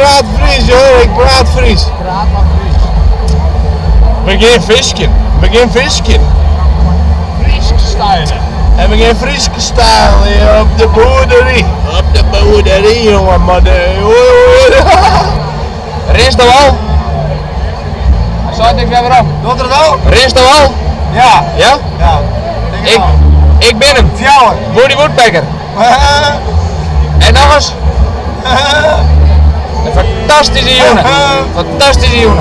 praat Fries hoor, ik praat Fries. Praat mar Frysk. We gean fiskjen, we gean fiskjen. Frysk style. En we gean Frysk style op de boerdery. Op de boerdery, jongen, maar de... Rinst do al? Hy seit niks wer werom. Docht er it al? Rinst do al? Ja. Ja? Ja. Ik, ik bin him. Fjouwer. Woody Woodpecker. En noch ris? In fantastyske jûn. Fantastyske jûn.